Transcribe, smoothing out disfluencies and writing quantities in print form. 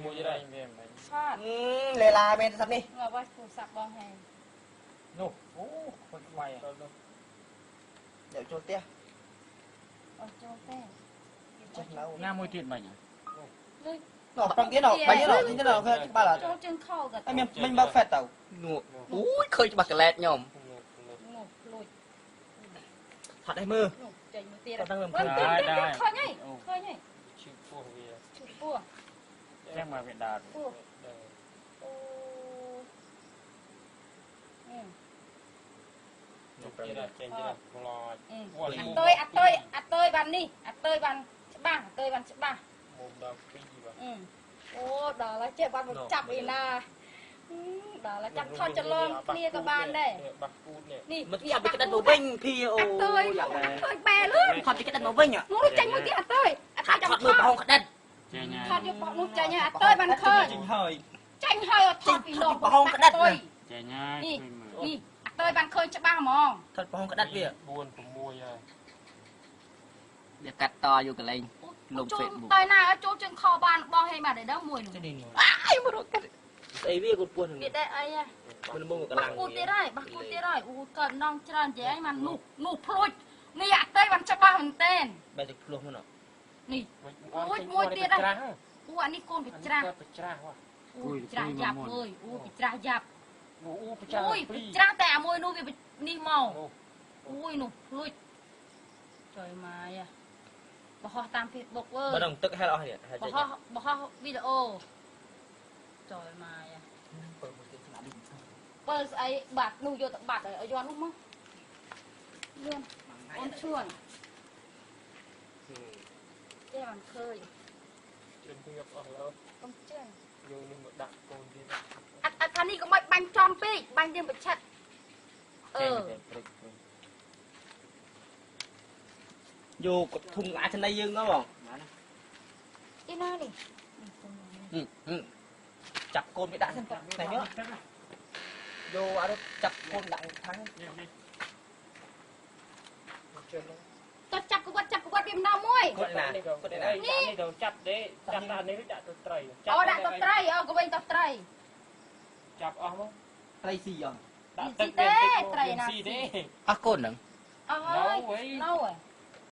មួយទៀតហើយ ថត លេឡាមែនសត្វនេះ មកវាទូរស័ព្ទបងហែង នោះអូខូចក្បាយ យកចូលផ្ទះ អូចូលទេ ចេះឡៅ ណាមួយទៀតមិញ នេះ នោះប្រងទៀតនោះបាយទៀតនោះទៀតនោះឃើញច្បាស់ឡើយ ចូលជើងខោក៏ អីមានមិញបើកហ្វេតទៅ នោះអូយឃើញច្បាស់កលែតខ្ញុំ នោះលួច ថតឲ្យមើល នោះចេញមួយទៀតដែរឃើញហើយឃើញហើយ ឈឺពោះវា ឈឺពោះ ចាំមកវាដើរ ពោះអូ នោះទៀតចេញទៀតក្លាច អត់តើយអត់តើយអត់តើយបាននេះអត់តើយបានច្បាស់អត់តើយបានច្បាស់ មុំដល់2បាទ អូដល់ហើយចេះបានមកចាប់អីណាដល់ហើយចាប់ថតច្រឡំគ្នាក៏បានដែរ បាក់គូតនេះ នេះ មិនចាប់ពីក្តិតមកវិញភីអូ យ៉ាងណាឃើញបែលឿន ថតពីក្តិតមកវិញ នោះចេញមួយទៀតអត់តើយអត់ចាំ ថតមើលប្រហោងក្តិត ចេញហើយ ថតយកនោះចេញហើយអត់តើយបានឃើញ ចេញហើយ ចេញហើយថតពីលោក ប្រហោងក្តិត ចេញហើយ នេះនេះអត់តើយបានឃើញច្បាស់ហ្មង ថតប្រហោងក្តិតវា 4 6ហើយ វាកាត់តយកកន្លែងលុប Facebook តើណាចូលជើងខបានបងហេបាទដល់មួយនោះ អាយមករកកាត់ ស្អីវាគាត់ពោះនឹង វាដែរអីហ៎ មិនមកកម្លាំង បាក់គូទៀតហើយបាក់គូទៀតហើយអូកើតនងច្រើនចេះអីបាននោះនោះភ្លួចនេះអត់ទេបានច្បាស់មែនទែន បែរទៅភ្លោះមក នេះអូយមួយទៀតហើយអូអានេះកូនបច្រាស់ បច្រាស់ហ៎ អូបច្រាស់យ៉ាប់អើយអូបច្រាស់យ៉ាប់ អូបច្រាស់ អូយបច្រាស់តែអាមួយនោះវានេះមកអូយនោះភ្លួចចុយម៉ាយបោះតាម Facebook អើយ បើនឹងទឹកហែលអស់នេះ បោះបោះវីដេអូចុយម៉ាយបើស្អីបាត់នោះយកទៅបាត់ហើយឲ្យយកនោះមកលឿនអូនឈួនចេះបានឃើញ ជឿនងៀបអស់ឡើ កុំជឿន យកនេះមកដាក់កូនទៀត អត់អត់ថានេះកុំឲ្យបាញ់ចំពេកបាញ់យើងប្រឆិតអឺ យកធុងអាចណៃយើងមកបង អីណានេះ ចាប់កូនវាដាក់សិនតែមើលយកអត់ចាប់កូនដាក់ខាង នេះ តចាប់គាត់ចាប់គាត់វាម្ដងមួយ គាត់ណាគាត់ណា នេះទៅចាប់ទេចាប់ដាក់នេះដាក់ទៅត្រី អូដាក់ទៅត្រីអូក៏វិញទៅត្រី ចាប់អស់មក ត្រីស៊ីអស់ ដាក់ទឹក ទេត្រីណា ស៊ីទេ អស់កូនហ្នឹង អស់ហើយនៅ